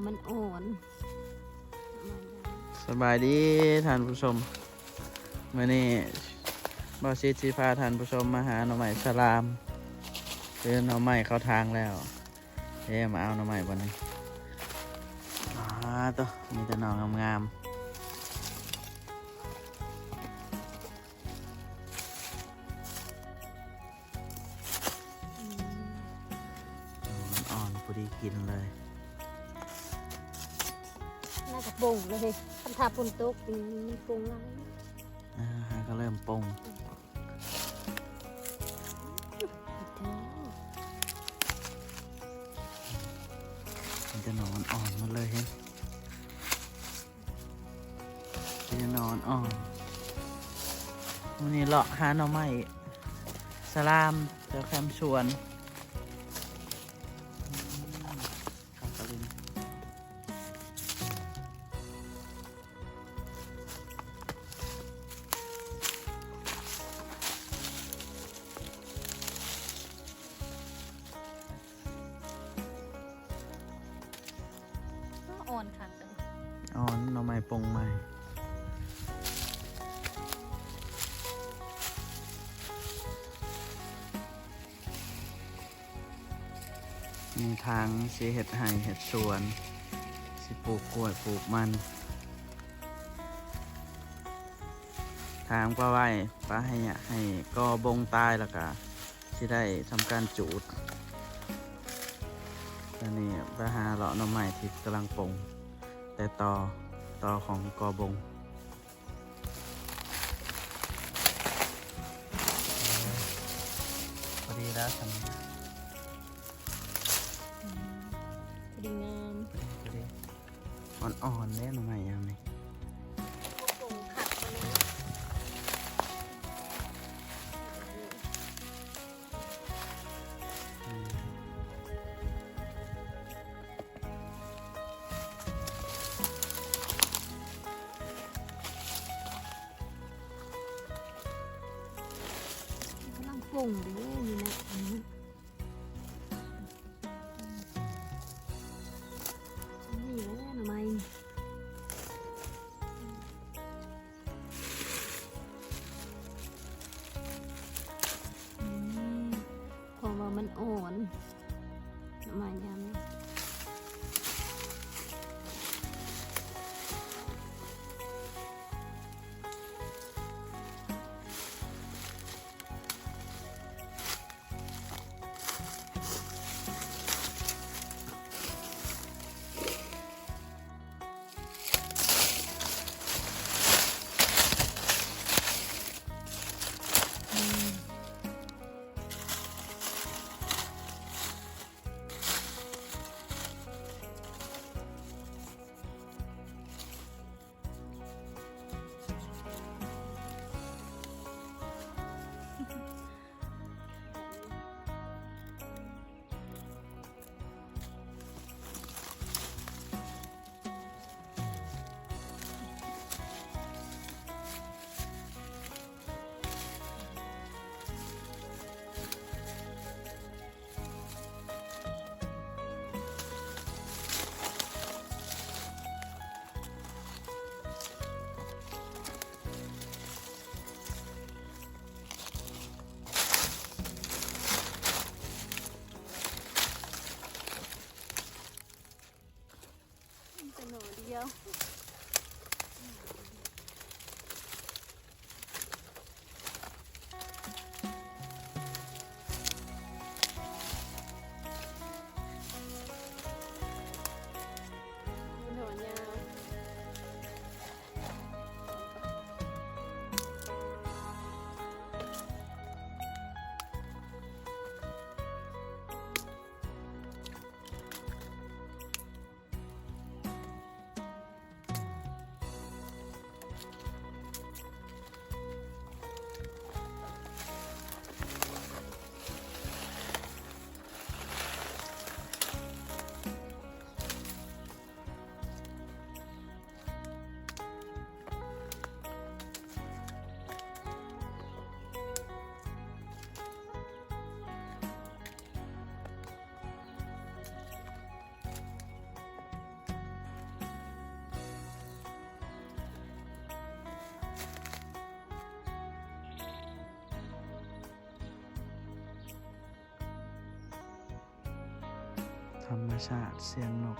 ມັນອ່ອນ. ສະບາຍດີທ່ານຜູ້ຊົມ, ມື້ນີ້ບ່າວສິດຊິພາທ່ານຜູ້ຊົມມາຫາໜໍ່ໄມ້ສະລາມ ຫຼືໜໍ່ໄມ້ເຂົ້າທາງແລ້ວ. ເອີ ມາເອົາໜໍ່ໄມ້ບາດນີ້. ອາ ໂຕ ມີແຕ່ໜໍ່ງາມໆ. ອືມ ອ່ອນໆ ພໍດີກິນເລີຍ. ໜ້າຈະປົ່ງເລີຍເຮີ້ຍ, ຄັນຖ້າຝົນຕົກນີ້ມັນປົ່ງຫຼາຍ. ອ່າ ຫາກໍເລີ່ມປົ່ງ. ມັນຈະໜໍ່ອ່ອນໆ ໝົດເລີຍເຫັນ. ເປັນໜໍ່ອ່ອນ. ມື້ນີ້ເລາະຫາໜໍ່ໄມ້ສະລາມແຖວແຄມສວນ. ອືມ ຄັກກະລິນ. ອ່ອນຄັກເດີ. ອ່ອນ ໜໍ່ໄມ້ປົ່ງໃໝ່. ມີທາງຊິເຮັດໄຮ່ເຮັດສວນ, ຊິປູກກ້ວຍປູກມັນ. ທາງປະໄວ້ ປະໃຫ້ ໃຫ້ກໍບົງຕາຍ ແລ້ວກະຊິໄດ້ທຳການຈູດ. ຕອນນີ້ໄປຫາເລາະໜໍ່ໄມ້ທີ່ກຳລັງປົ່ງ ແຕ່ຕໍ ຕໍຂອງກໍບົງ. ພໍດີແລ້ວຊັ້ນ. ອືມ ພໍດີງາມ. ພໍດີ. ອ່ອນໆ ເດ້ ໜໍ່ໄມ້ຍາມນີ້. ກຳລັງປົ່ງເດ້ ນີ້ນະ. ນີ້ແຫຼະໜໍ່ໄມ້. ອືມ ເພາະວ່າມັນອ່ອນ ໜໍ່ໄມ້ຍາມນີ້. ມີແຕ່ໜໍ່ດຽວ. ອື ທຳມະຊາດສຽງນົກ.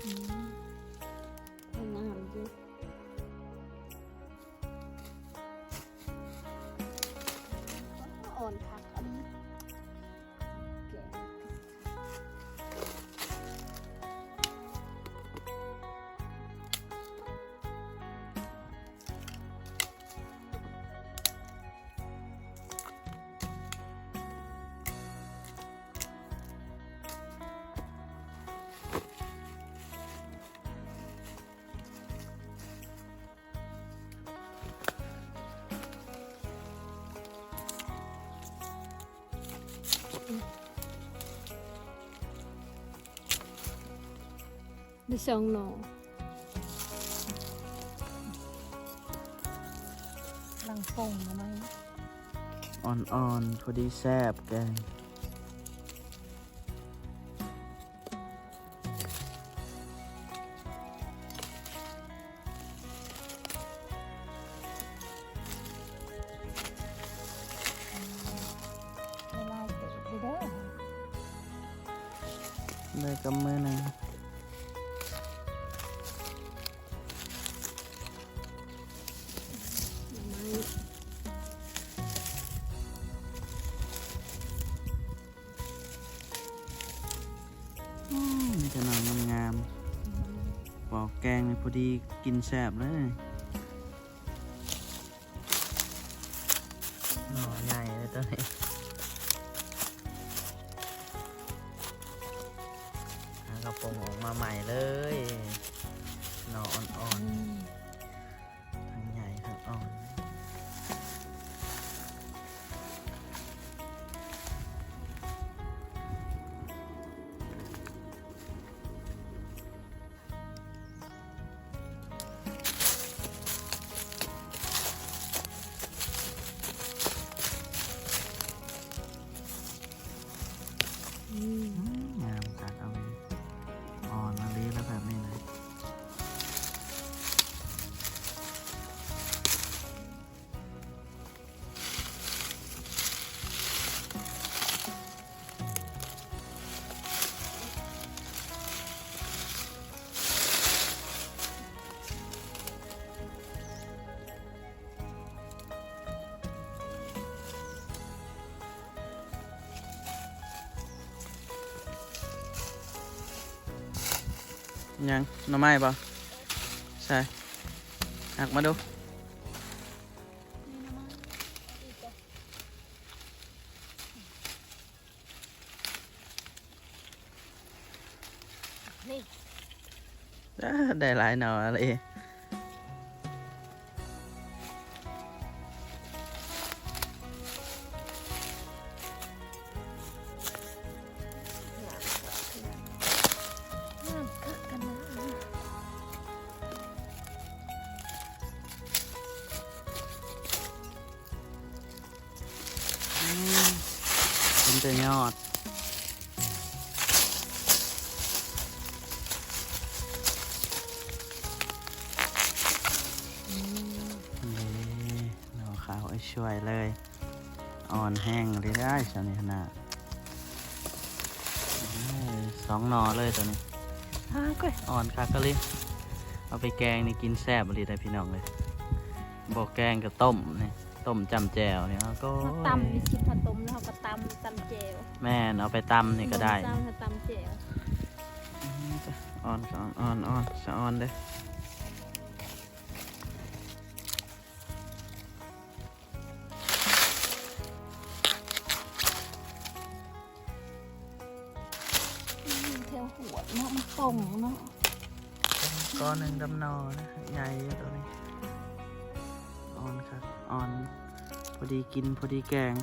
ອືມ ງາມຢູ່ ອ່ອນຄັກອັນນີ້. ໄດ້ສອງໜໍ່ ກຳລັງປົ່ງໜໍ່ໄມ້ ອ່ອນໆ ພໍດີແຊບແກງ. ໄດ້ຫຼາຍເຕີບຢູ່ເດີ ໄດ້ກຳມືໜຶ່ງ. ອືມ ມີແຕ່ໜໍ່ງາມໆ ອືມ ປອກແກງນີ້ພໍດີກິນແຊບເລີຍ. ໜໍ່ໃຫຍ່ເລີຍໂຕນີ້ ຫາກະປົງອອກມາໃໝ່ເລີຍ ໜໍ່ອ່ອນໆ ອືມ ທັງໃຫຍ່ທັງອ່ອນ. ອືມ ງາມຄັກ ເອົາເລີຍ ອ່ອນມາເລີຍລະແບບນີ້ນະ. ຫຍັງ? ໜໍ່ໄມ້ບໍ່? ໃສ່ ຫັກມາດູ. ນີ້ ອ່າ ໄດ້ຫຼາຍໜໍ່ເລີຍ. ອືມ ເປັນແຕ່ຍອດ ອືມ ເດ້ ໜໍ່ຂາວໄອ້ຊ່ວຍເລີຍ ອ່ອນແຮງເລີຍ ຊ່ຳນີ້ຫັ້ນນະ ເອີ ສອງໜໍ່ເລີຍໂຕນີ້ ອ້າ ກ້ອຍ ອ່ອນຄັກກະລີ ເອົາໄປແກງນີ້ກິນແຊບອີ່ຫຼີໄດ໋ພີ່ນ້ອງເອີຍ ບໍ່ແກງກະຕົ້ມນີ້ ຕົ້ມຈ້ຳແຈ່ວນີ້ ເຮົາກໍ ເຮົາຕຳນີ້ ຊິເຮົາຕົ້ມແລ້ວເຮົາກໍຕຳ ຕຳແຈ່ວ ແມ່ນ ເອົາໄປຕຳນີ້ກໍໄດ້ ຕຳແຈ່ວ ອືມ ອ່ອນ ອ່ອນ ອ່ອນ ສະອ່ອນເດີ້ ແຖວຫວດເນາະ ມັນປົ່ງເນາະ ກໍໜຶ່ງດຳໜໍ່ນະ ໃຫຍ່ຢູ່ໂຕນີ້ ອ່ອນຄັກ ອ່ອນ ພໍດີກິນ ພໍດີແກງ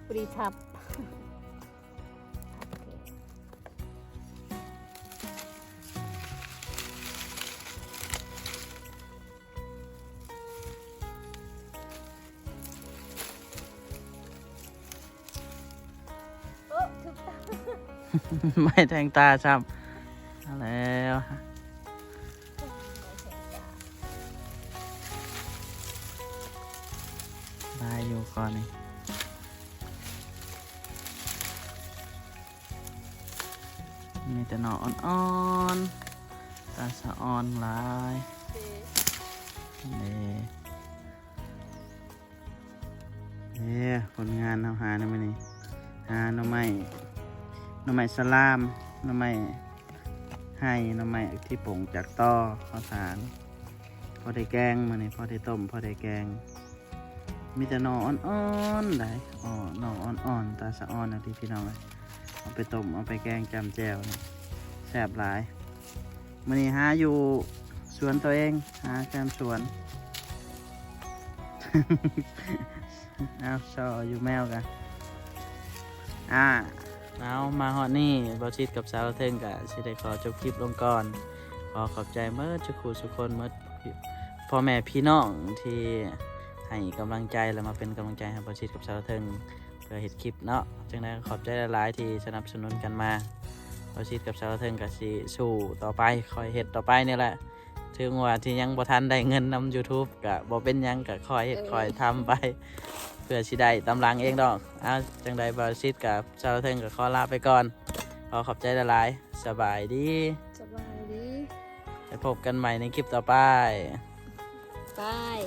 ພໍດີທັບ. ໂອເຄ ອືມ ແຖວຫວດ ໄມ້ແທງຕາຊ້ຳ. ເອົາແລ້ວ ໄດ້ຢູ່ກ່ອນນີ້ ມີແຕ່ໜໍ່ອ່ອນໆ ຕາສະອ່ອນຫຼາຍ. ເດ້ ເດ້ ຜົນງານເຮົາຫາໃນມື້ນີ້ ຫາໜໍ່ໄມ້ ໜໍ່ໄມ້ສະລາມ ໜໍ່ໄມ້ໄຮ່ ໜໍ່ໄມ້ທີ່ປົ່ງຈາກຕໍເຂົ້າສານ ພໍໄດ້ແກງມື້ນີ້ ພໍໄດ້ຕົ້ມ ພໍໄດ້ແກງ. ມີແຕ່ໜໍ່ອ່ອນໆ ໄດ໋ ໜໍ່ອ່ອນໆ ຕາສະອ່ອນອີ່ຫຼີພີ່ນ້ອງເອີຍ. ເອົາໄປຕົ້ມ ເອົາໄປແກງ ຈ້ຳແຈ່ວ ແຊບຫຼາຍ. ມື້ນີ້ຫາຢູ່ສວນໂຕເອງ ຫາແຄມສວນ. ເອົາ ຊໍຢູ່ແມວກະ ອາ ເອົາ ມາຮອດນີ້ ບ່າວຊິດກັບສາວເທິງກະຊິໄດ້ຂໍຈົບຄລິບລົງກ່ອນ. ຂໍຂອບໃຈໝົດທຸກຜູ້ທຸກຄົນ ໝົດພໍ່ແມ່ພີ່ນ້ອງທີ່ໃຫ້ກຳລັງໃຈ ແລະ ມາເປັນກຳລັງໃຈໃຫ້ບ່າວຊິດກັບສາວເທິງ ເພື່ອເຮັດຄລິບເນາະ. ຈັ່ງໃດກໍຂອບໃຈຫຼາຍໆ ທີ່ສະໜັບສະໜູນກັນມາ. ບ່າວຊິດກັບສາວເທິງກໍຊິສູ້ຕໍ່ໄປ ຄ່ອຍເຮັດຕໍ່ໄປນີ້ແຫຼະ. ເຖິງວ່າທີ່ຍັງບໍ່ທັນໄດ້ເງິນນຳ YouTube ກໍບໍ່ເປັນຫຍັງ ກໍຄ່ອຍເຮັດ ເອີ ຄ່ອຍທຳໄປ ເພື່ອຊິໄດ້ຕາມຫຼັງເອງດອກ. ເອົາ ຈັ່ງໃດບ່າວຊິດກັບສາວເທິງກໍຂໍລາໄປກ່ອນ. ຂໍຂອບໃຈຫຼາຍໆ. ສະບາຍດີ. ສະບາຍດີ. ໄປພົບກັນໃໝ່ໃນຄລິບຕໍ່ໄປ. ບາຍ.